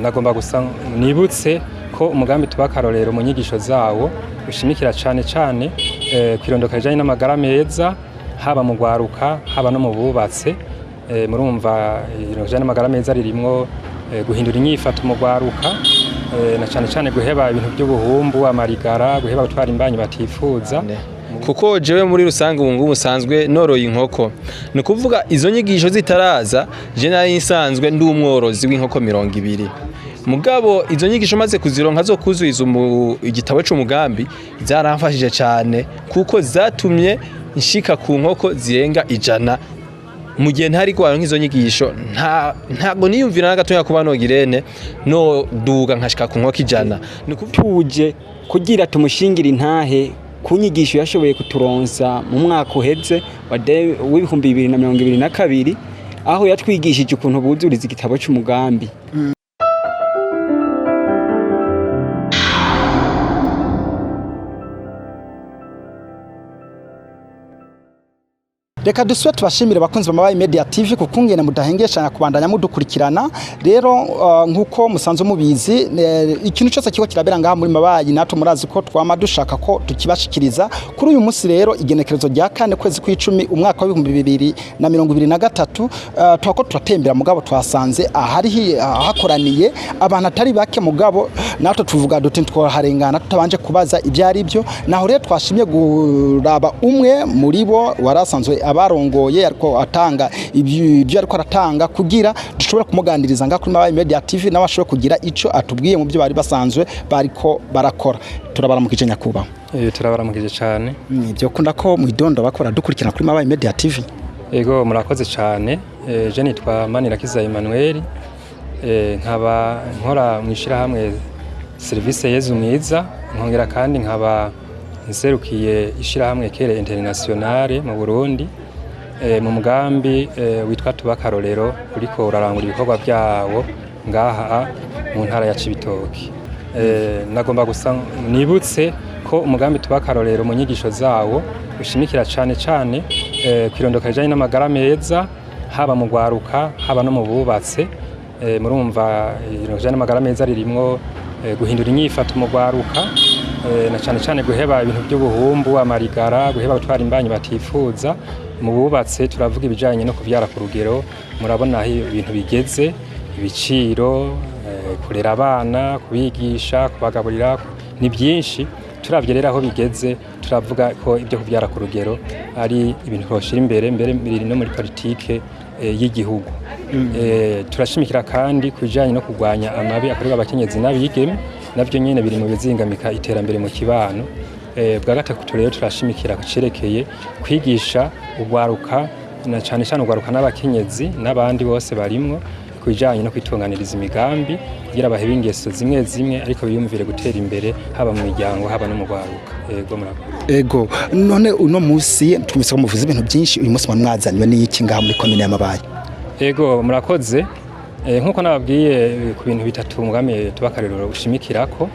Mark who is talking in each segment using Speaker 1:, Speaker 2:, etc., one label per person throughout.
Speaker 1: Nagomba gusa nibutse ko umugambi tuba akarorero mu nyigisho zawo ushimikira cane cane kwirondoka rijanye n'amagara meza, haba mu gwaruka, haba no mu bubatse. Murumva irondoka rijanye n'amagara meza ririmwo guhindura inyifato mu gwaruka, na cane cane guheba ibintu by'ubuhumbu, amarigara, guheba gutwara imbanyi batifuza.
Speaker 2: Kuko jewe muri rusange ubu ngubu nsanzwe noroye inkoko, ni ukuvuga izo nyigisho zitaraza je nari nsanzwe ndi umworozi w'inkoko 20. Mugabo izo nyigisho maze kuzironka zo kuzuiza igitabo c'umugambi zaramfashije cyane, kuko zatumye nshika ku nkoko zirenga 100. Mu gihe ntari kwaronka izo nyigisho ntago niyumvira na gatoya kuba nogirene no duga nkashika ku nkoko 100.
Speaker 3: Tuje kugira tumushingire intahe ku nyigisho yashoboye kuturonsa mu mwaka uheze w'2022, aho yatwigishije ukuntu buzuriza igitabo c'umugambi.
Speaker 4: Reka dusube tubashimire bakunzi ba Mabayi Media TV kukungene mudahengeshanya kubandanya mudukurikirana. Rero nkuko musanzwe mubizi, ikintu cyose kiko kirabera ngaha muri Mabayi natwe murazi ko twama dushaka ko tukibashikiriza. Kuri uyu munsi rero igenekerezo rya 4 kwezi kw'icumi umwaka wa 2023, twako turatembera mugabo twasanze ahari hakoraniye abantu atari bake, mugabo natwe tuvuga duti twoharengana tutabanje kubaza ibyo ari byo. Naho rero twashimye guraba umwe muri bo warasanzwe abarongoye ariko atanga ibyo ariko aratanga, kugira dushobora kumuganiriza nga kuri Mabayi Media TV nawe ashobora kugira ico atubwiye mu byo bari basanzwe bariko barakora. Turabaramukije nyakubahwa.
Speaker 1: Turabaramukije cyane.
Speaker 4: Ibyo kunda ko mwidondo bakora dukurikirana kuri Mabayi Media TV.
Speaker 1: Ego murakoze cyane. Je nitwa Manirakiza Emmanuel, nkaba nkora mu ishirahamwe Service Yezu Mwiza, nkongera kandi nkaba nserukiye ishirahamwe Kere Internationale mu Burundi, mu mugambi witwa Tuba Akarorero uriko urarangura ibikorwa byawo ngaha mu ntara ya Cibitoke. Nagomba gusa nibutse ko umugambi Tuba Akarorero mu nyigisho zawo ushimikira cane cane kwirondoka rijanye n'amagara meza, haba mu gwaruka, haba no mu bubatse. Murumva irondoka rijanye n'amagara meza ririmwo guhindura inyifato mu gwaruka, na cane cane guheba ibintu by'ubuhumbu, amarigara, guheba gutwara imbanyi batifuza. Mu bubatse turavuga ibijanye no kuvyara ku rugero, murabona aho ibintu bigeze, ibiciro, kurera abana, kubigisha, kubagaburira, ni byinshi. Turavye rero aho bigeze, turavuga ko ibyo kuvyara ku rugero ari ibintu twoshira imbere, mbere biri no muri politike y'igihugu. Turashimikira kandi kubijanye no kurwanya amabi akorerwa abakenyezi n'abigeme, navyo nyene biri mu bizingamika iterambere mu kibano. Bwa gatatu rero turashimikira kucerekeye kwigisha ugwaruka, na cane cane ugwaruka n'abakenyezi n'abandi bose barimwo, kubijanye no kwitunganiriza imigambi kugira bahebe ingeso zimwe zimwe ariko biyumvire gutera imbere, haba mu miryango haba no mu gwaruka. Ego murakoze.
Speaker 4: Ego none uno munsi twumvise ko muvuze ibintu byinshi, uyu munsi mwazanywe n'iki ngaha muri komine ya Mabayi?
Speaker 1: Ego murakoze. Nkuko nababwiye ku bintu bitatu umugambi Tuba Akarorero ushimikirako,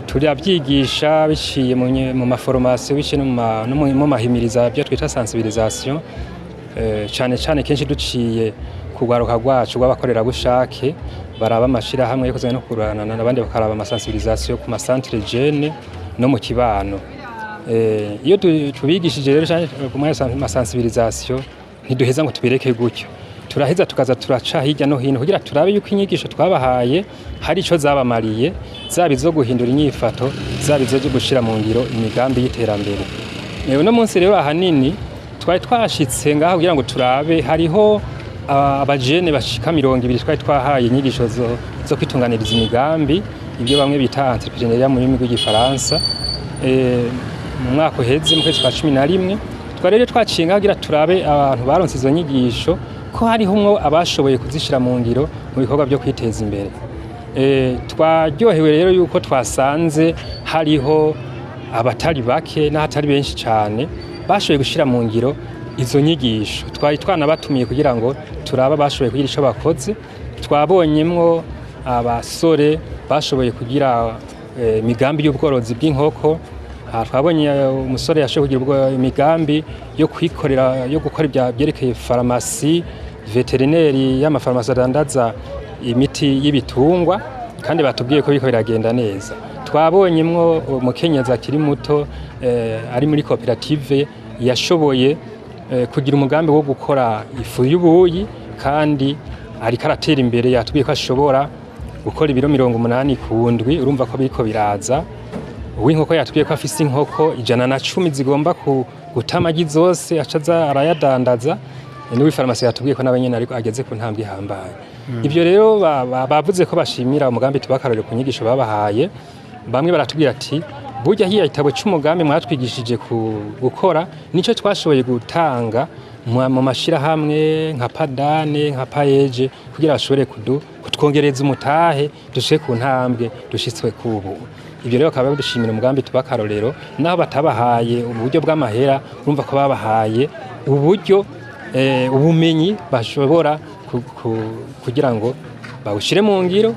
Speaker 1: turabyigisha biciye mu maformation, biciye no mu mahimiriza byo twita sensibilisation, cane cane kenshi duciye kugwaruka rwacu rw'abakorerabushake baraba amashirahamwe yo kuzana no kurana n'abandi, bakaraba amasensibilisation ku macentre jeune no mu kibano. Iyo tubigishije rero ku masensibilisation ntiduheza ngo tubireke gutyo, turaheza tukaza turaca hirya no hino kugira turabe yuko inyigisho twabahaye hari ico zabamariye, zaba izo guhindura inyifato, zaba izo gushira mu ngiro imigambi y'iterambere. Uno munsi rero ahanini twari twashitse ngaha kugira ngo turabe hariho abajene bashika 20 twari twahaye inyigisho zo kwitunganiriza imigambi, ibyo bamwe bita entrepreneuriat mu rurimi rw'igifaransa. Mu mwaka uheze mu kwezi kwa 11 twari rero twaciye ngaha kugira turabe abantu baronse izo nyigisho ko hariho umwe abashoboye kuzishira mu ngiro mu bikorwa byo kwiteza imbere. Twaryohewe rero yuko twasanze hariho abatari bake n'ahatari benshi cyane bashoboye gushira mu ngiro izo nyigisho. Twari twanabatumiye kugira ngo turaba bashoboye kugira ico bakoze. Twabonyemwo abasore bashoboye kugira imigambi y'ubworozi bw'inkoko. Twabonye umusore yashoboye kugira imigambi yo kwikorera, yo gukora ibya byerekeye farumasi, veterineri y'amafarumasi adandaza imiti y'ibitungwa, kandi batubwiye ko biriko biragenda neza. Twabonyemwo umukenyezi akiri muto ari muri koperative yashoboye kugira umugambi wo gukora ifu y'ubuyi, kandi ariko aratera imbere. Yatubwiye ko ashobora gukora ibiro 80 ku ndwi, urumva ko biriko biraza. Uw'inkoko yatubwiye ko afise inkoko 110 zigomba guta amagi zose, acaza arayadandaza. N'uw'ifarumasi yatubwiye ko nawe nyene ariko ageze ku ntambwe ihambaye. Ibyo rero bavuze ko bashimira umugambi tubakarore ku nyigisho babahaye. Bamwe baratubwira ati burya hiya igitabo c'umugambi mwatwigishije gukora nico twashoboye gutanga mu mashirahamwe nka Padane, nka Payeje, kugira bashobore kutwongereza umutahe dushike ku ntambwe dushitswe kubu. Ibyo rero bakaba badushimira umugambi tubakarorero, naho batabahaye uburyo bw'amahera, urumva ko babahaye uburyo ubumenyi bashobora kugira ngo bawushire mu ngiro.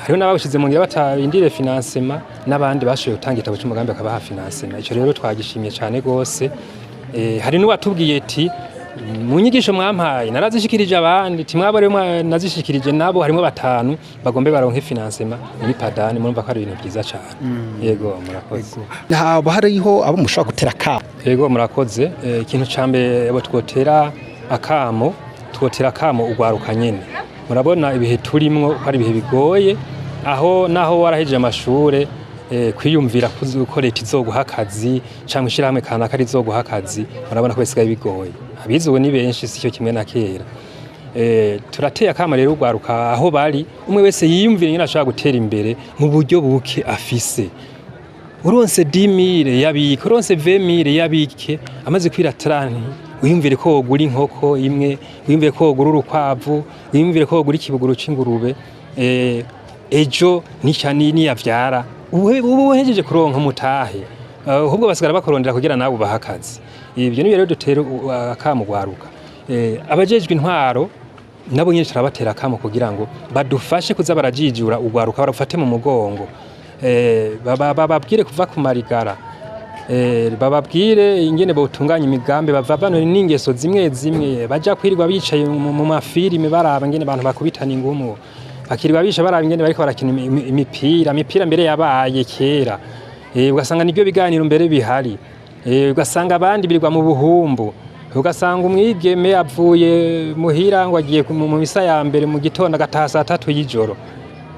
Speaker 1: Hariho n'abawushize mu ngiro batarindiriye financement, n'abandi bashoboye gutanga igitabo c'umugambi bakabaha financement. Ico rero twagishimiye cane gose. Hari n'uwatubwiye ati mu nyigisho mwampaye narazishikirije abandi, timwabo rero nazishikirije nabo harimo 5 bagombe baronke financement muri Padane. Murumva ko ari ibintu byiza cyane. Yego, murakoze.
Speaker 4: Haba hariho abo mushobora gutera akamo?
Speaker 1: Yego, murakoze. Ikintu ca mbere abo twotera akamo, twotera akamo ugwaruka nyene. Murabona ibihe turimwo ko ari ibihe bigoye, aho naho warahejeje amashure kwiyumvira ko leta izoguha akazi canke ishirahamwe kanaka rizoguha akazi, murabona ko bisigaye bigoye. Abize ubu ni benshi, si cyo kimwe na kera. Turateye akamo rero ugwaruka aho bari, umwe wese yiyumvira ingene ashobora gutera imbere mu buryo buke afise. Uronse 10,000 yabike, uronse 20,000 yabike, amaze kwira 30 wiyumvire ko wogura inkoko imwe, wiyumvire ko wogura urukwavu, wiyumvire ko wogura ikibuguru c'ingurube. Ejo niyavyara ubu uhejeje kuronka umutahe, ahubwo basigara bakorondera kugira nawe ubahe akazi. Ibyo nibyo rero dutera akamo ugwaruka. Abajejwe intwaro nabo nyene turabatera akamo kugira ngo badufashe kuza barajijura ugwaruka, barufate mu mugongo, bababwire kuva ku marigara, bababwire ingene botunganya imigambi, bavavanure n'ingeso zimwe zimwe baja kwirirwa bicaye mu mafilime baraba ingene abantu bakubitana ingumu, bakirirwa bicaye baraba ingene bariko barakina imipira mbere yabaye kera. Ugasanga nibyo biganiro mbere bihari. Ugasanga abandi birirwa mu buhumbu, ugasanga umwigeme avuye muhira ngo agiye mu misa ya mbere mu gitondo agataha saa 3 y'ijoro.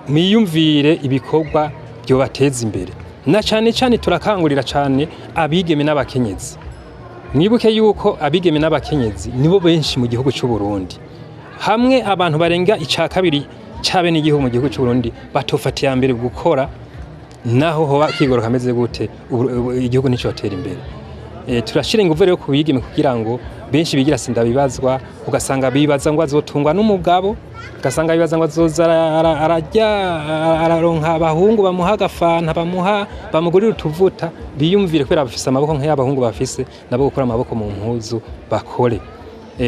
Speaker 1: Mwiyumvire ibikorwa byobateza imbere, na cane cane turakangurira cane abigeme n'abakenyezi. Mwibuke yuko abigeme n'abakenyezi nibo benshi mu gihugu c'u Burundi. Hamwe abantu barenga ica kabiri c'abenegihugu mu gihugu c'u Burundi batofata iya mbere gukora, naho hoba kigoro kameze gute, igihugu nticotera imbere. Turashira inguvu rero ku bigeme kugira ngo benshi bigira sindabibazwa, ugasanga bibaza ngo azotungwa n'umugabo, ugasanga bibaza ngo azoza ararya araronka abahungu bamuha agafanta, bamugurira utuvuta. Biyumvire kubera bafise amaboko nk'ay'abahungu bafise, nabo gukora amaboko mu mpuzu bakore.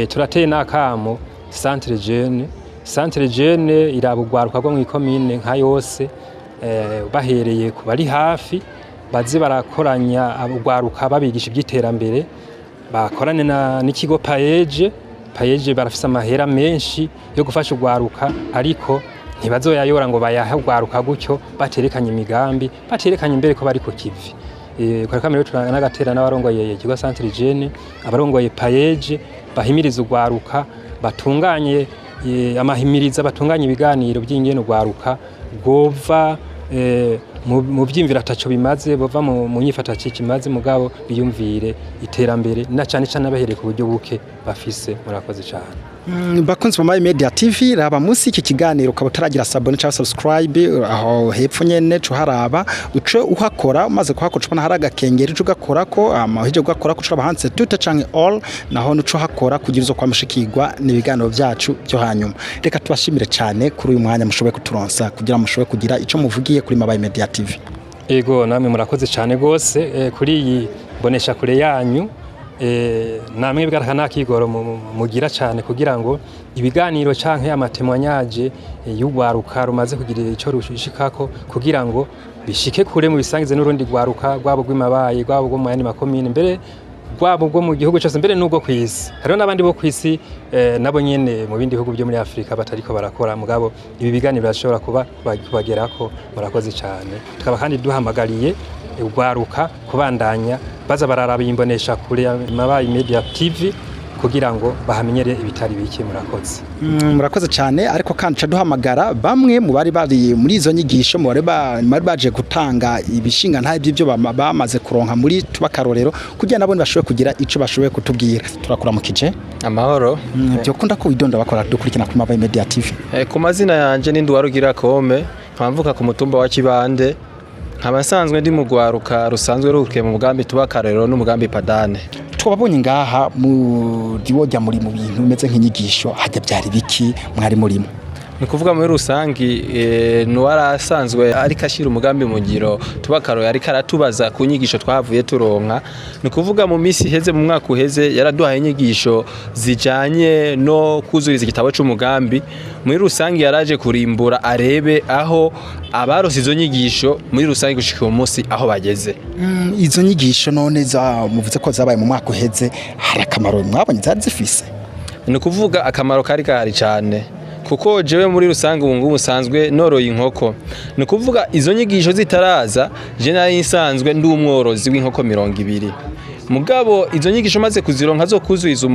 Speaker 1: Turateye n'akamo Centre Jeune. Centre Jeune iraba urwaruka rwo mw'ikomine nka yose, bahereye ku bari hafi, baze barakoranya urwaruka babigisha iby'iterambere, bakorane n'ikigo Payeje. Payeje barafise amahera menshi yo gufasha urwaruka, ariko ntibazoyayora ngo bayahe urwaruka gutyo baterekanye imigambi, baterekanye imbere ko bari ku kivi. Kwa kamere turanagatera n'abarongoye ikigo Centre Jeune, abarongoye Payeje, bahimiriza urwaruka, batunganye amahimiriza, batunganye ibiganiro by'ingene urwaruka rwova mu vyimvira ataco bimaze, bova mu nyifato kimaze, mugabo biyumvire iterambere na cane cane abahereye ku buryo buke bafise. Murakoze cane.
Speaker 4: Bakunzi ba Mayi Media TV, raba munsi iki kiganiro ukaba utaragira s'abonner cyangwa subscribe, aho hepfo nyene cuharaba uce uhakora, umaze kuhakora ubona hari agakengeri uce ugakorako, amahije ugakorako uca handitse tout canke all, naho nuco uhakora kugira uzo kwamushikirwa n'ibiganiro vyacu byo hanyuma. Reka tubashimire cane kuri uyu mwanya mushoboye kuturonsa kugira mushoboye kugira ico muvugiye kuri Mabayi Media TV.
Speaker 1: Ego, namwe murakoze cane gose kuri iyi bonesha kure yanyu. Namwe bigaragara nakigoro mugira cane kugira ngo ibiganiro canke amatemwanyaje y'ugwaruka rumaze kugira ico rushikako, kugira ngo bishike kure mu bisangize n'urundi gwaruka rwabo rw'imabaye, rwabo rwo mu yandi makomine, mbere rwabo rwo mu gihugu cyose, mbere n'ubwo ku isi. Hariho n'abandi bo ku isi, nabo nyene mu bindi bihugu byo muri Afurika batariko barakora, mugabo ibi biganiro birashobora kuba kubagerako. Murakoze cyane. Tukaba kandi duhamagariye urwaruka kubandanya baza bararaba imbonesha kure ya Mabayi Media TV kugira ngo bahamenyere ibitari bike. Murakoze.
Speaker 4: Murakoze cyane. Ariko kandi ca duhamagara bamwe mu bari bari muri izo nyigisho, mu bari baje gutanga ibishinga ntahe by'ibyo bamaze kuronka muri Tuba Karorero, kugira nabo bashobore kugira ico bashoboye kutubwira. Turakuramukije.
Speaker 2: Amahoro.
Speaker 4: Byokunda ko widonda bakora dukurikirana kuri Mabayi Media TV.
Speaker 2: Ku mazina yanje ni Nduwarugira Kome, nkaba mvuka ku mutumba wa Kibande, nkaba nsanzwe ndi mu rwaruka rusanzwe ruhukiye mu mugambi Tuba Karorero n'umugambi Padane.
Speaker 4: Twababonye ngaha muri muri mu bintu bimeze nk'inyigisho, hajya byari biki mwari murimo?
Speaker 2: Ni kuvuga muri rusangi, nuwarasanzwe ariko ashyira umugambi mu ngiro Tuba Karorero, ariko aratubaza ku nyigisho twahavuye turonka. Ni kuvuga mu minsi iheze, mu mwaka uheze, yaraduhaye inyigisho zijanye no kuzuriza igitabo c'umugambi. Muri rusangi yaraje kurimbura arebe aho abarose izo nyigisho muri rusangi gushika uyu munsi aho bageze.
Speaker 4: Izo nyigisho none za muvuze ko zabaye mu mwaka uheze, hari akamaro mwabonye zari zifise?
Speaker 2: Ni ukuvuga akamaro kari gahari cyane, kuko jewe muri rusange ubu ngubu nsanzwe noroye inkoko. Ni ukuvuga izo nyigisho zitaraza, je nari nsanzwe ndi umworozi w'inkoko 20, mugabo izo nyigisho maze kuzironka zo kuzuriza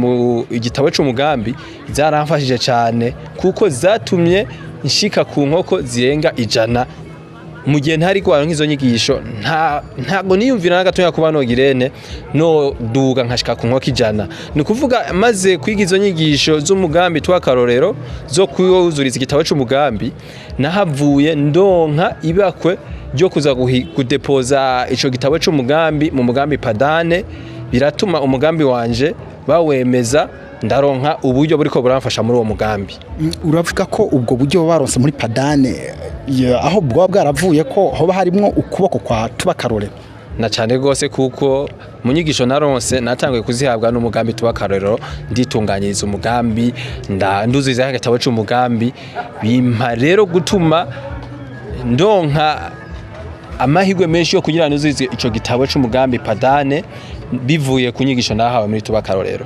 Speaker 2: igitabo c'umugambi zaramfashije cyane, kuko zatumye nshika ku nkoko zirenga 100. Mu gihe ntari kwara nk'izo nyigisho, ntago niyumvira na gatoya kuba nogirene no duga nkashika ku nkoko 100. Ni ukuvuga maze kwiga izo nyigisho z'umugambi Tuba Karorero zo kuzuriza igitabo c'umugambi, nahavuye ndonka ibakwe ryo kuza kudepoza ico gitabo c'umugambi mu mugambi Padane, biratuma umugambi wanje bawemeza, ndaronka uburyo buriko buramfasha muri uwo mugambi.
Speaker 4: Uravuga ko ubwo buryo baronse muri Padane, aho bwoba bwaravuye ko hoba harimwo ukuboko kwa Tuba Karorero?
Speaker 2: Na cyane rwose, kuko mu nyigisho naronse natanguye kuzihabwa n'umugambi Tuba Karorero, nditunganyiriza umugambi, nduzuza agatabo c'umugambi, bimpa rero gutuma ndonka amahirwe menshi yo kugira nuzuze ico gitabo c'umugambi Padane, bivuye ku nyigisho nahawe muri Tuba Karorero.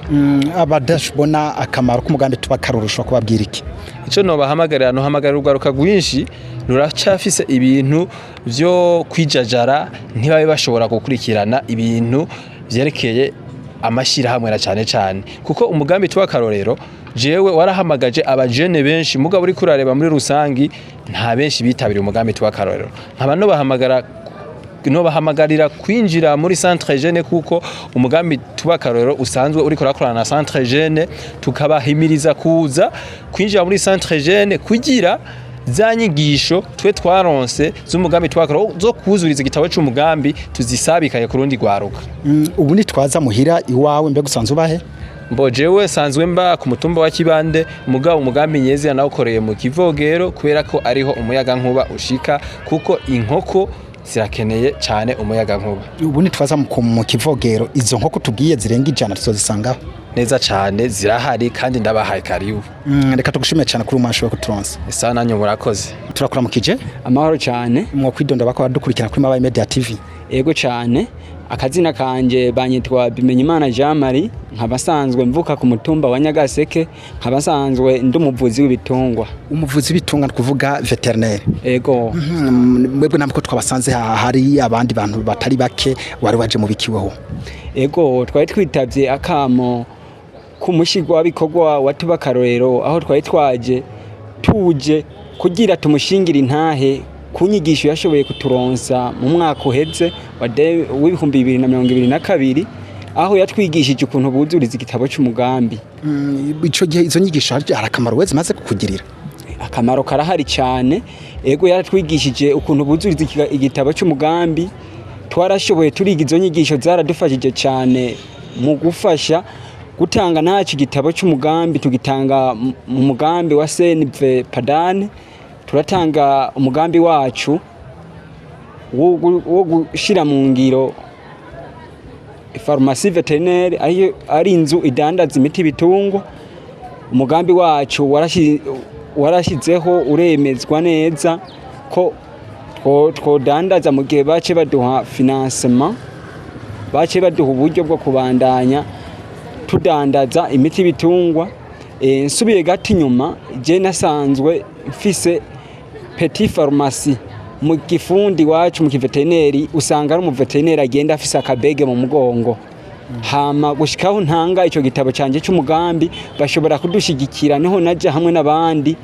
Speaker 4: Abadashobona akamaro k'umugambi Tuba Karorero ushobora kubabwira iki?
Speaker 2: Ico nobahamagarira, nohamagarira urwaruka rwinshi ruracafise ibintu vyo kwijajara, ntibabe bashobora gukurikirana ibintu vyerekeye amashirahamwe, na cane cane kuko umugambi Tuba Karorero jewe warahamagaje abajene benshi, mugabo uriko urareba muri rusangi nta benshi bitabiriye umugambi Tuba Karorero. Nkaba nobahamagara, nobahamagarira kwinjira muri centre jeune, kuko umugambi Tuba Karorero usanzwe uriko urakorana na centre jeune, tukabahimiriza kuza kwinjira muri centre jeune kugira za nyigisho twe twaronse z'umugambi Tuba Karorero zo kuzuriza igitabo c'umugambi tuzisabikaye ku rundi rwaruka.
Speaker 4: Ubu nitwaza muhira iwawe, mbega usanzwe ubahe?
Speaker 2: Mbo jewe sanzwe mba ku mutumba wa Kibande, mugabo umugambi nyezi nawukoreye mu Kivogero, kubera ko ariho umuyaga nkuba ushika, kuko inkoko zirakeneye cyane umuyaga nkuba.
Speaker 4: Ubu nitwaza mu Kivogero, izo nkoko tubwiye zirenga 100 tuzozisangaho?
Speaker 2: Neza cyane, zirahari kandi ndabahaye karibu.
Speaker 4: Reka tugushimire cyane kuri umasho kuturonsa.
Speaker 2: Esa nanyu murakoze.
Speaker 4: Turakuramukije.
Speaker 3: Amahoro cyane.
Speaker 4: Mwo kwidonda bakora dukurikirana kuri Mabayi Media TV.
Speaker 3: Ego cyane. Akazina kanje banyitwa Bimenyimana Jean Marie, nkaba nsanzwe mvuka ku mutumba wa Nyagaseke, nkaba nsanzwe ndi umuvuzi w'ibitungwa.
Speaker 4: Umuvuzi w'ibitungwa, ni kuvuga vétérinaire?
Speaker 3: Ego.
Speaker 4: Mwebwe ntabwo twabasanze hari abandi bantu batari bake, wari waje mu bikiweho?
Speaker 3: Ego, twari twitavye akamo k'umushigwa w'ibikorwa wa Tuba Karorero, aho twari twaje tuje kugira tumushingire intahe ku nyigisho yashoboye kuturonsa mu mwaka uheze wa 2022, aho yatwigishije ukuntu buzuriza igitabo c'umugambi.
Speaker 4: Ico gihe izo nyigisho hari akamaro we zimaze kukugirira?
Speaker 3: Akamaro karahari cyane. Ego, yaratwigishije ukuntu buzuriza igitabo c'umugambi, twarashoboye turiga izo nyigisho, zaradufashije cyane mu gufasha gutanga nacu igitabo c'umugambi, tugitanga mu mugambi wa CNV Padane, turatanga umugambi wacu wo gushira mu ngiro pharmacie vétérinaire, ari inzu idandaza imiti ibitungwa. Umugambi wacu warashizeho uremezwa neza ko twodandaza mu gihe bace baduha financement. Baciye baduha uburyo bwo kubandanya tudandaza imiti y'ibitungwa. Nsubiye gato inyuma, je nasanzwe mfise petit pharmacie. Mu gifundi wacu, mu kiveterineri, usanga ari umuveterineri agenda afise akabege mu mugongo. Hama gushikaho ntanga ico gitabo canje c'umugambi, bashobora kudushigikira, niho naja hamwe n'abandi,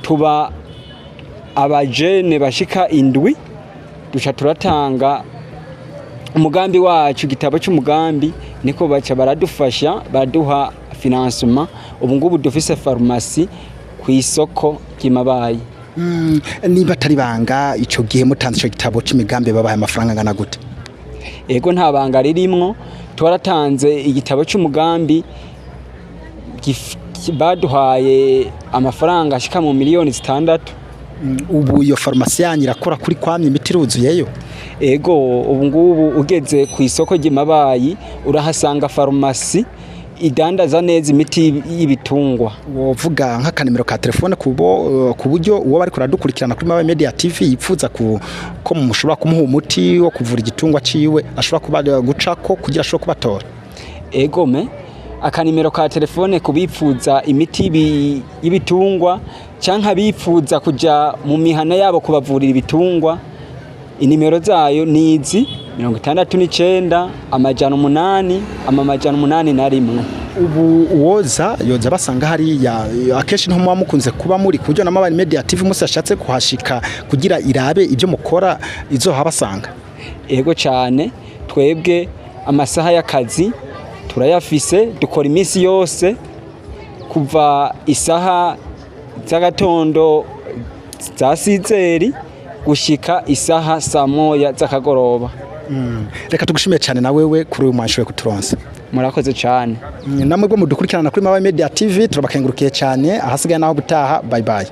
Speaker 3: tuba abajene bashika 7, duca turatanga umugambi wacu, igitabo cy'umugambi, niko baca baradufasha, baraduha financement. Ubu ngubu dufise farumasi ku isoko ry'Imabayi.
Speaker 4: Niba atari banga, ico gihe mutanze ico gitabo c'imigambi babaye amafaranga angana gute?
Speaker 3: Ego, nta banga ririmwo. Twaratanze igitabo cy'umugambi, baduhaye amafaranga ashika mu miliyoni 6.
Speaker 4: Ubu iyo farumasi yanyu irakora kuri kwamya, imiti iruzuyeyo?
Speaker 3: Ego, ubu ngubu ugeze ku isoko ry'Imabayi urahasanga farumasi idandaza neza imiti y'ibitungwa.
Speaker 4: Wovuga nk'akanimero ka telefone ku buryo uwo bari kuradukurikirana kuri Mabayi Media TV yipfuza ko mushobora kumuha umuti wo kuvura igitungwa ciwe ashobora kuba gucako kugira ashobore kubatora?
Speaker 3: Egome, akanimero ka telefone kubipfuza imiti y'ibitungwa canke abipfuza kuja mu mihana yabo kubavurira ibitungwa, inimero zayo ni izi: 69 800 801.
Speaker 4: Ubu uwoza yoza basanga hariya akenshi nko muba mukunze kuba muri, ku buryo na Mabayi Media TV musi ashatse kuhashika kugira irabe ibyo mukora izohabasanga?
Speaker 3: Ego cyane, twebwe amasaha y'akazi turayafise, dukora iminsi yose kuva isaha z'agatondo za 6h gushika isaha saa 1 z'akagoroba.
Speaker 4: Reka tugushimiye cyane na wewe kuri uyu mwanya kuturonsa.
Speaker 3: Murakoze cyane.
Speaker 4: Namwe bwo mudukurikirana kuri Mabayi Media TV, turabakengurukiye cyane. Ahasigaye naho gutaha, bye bye.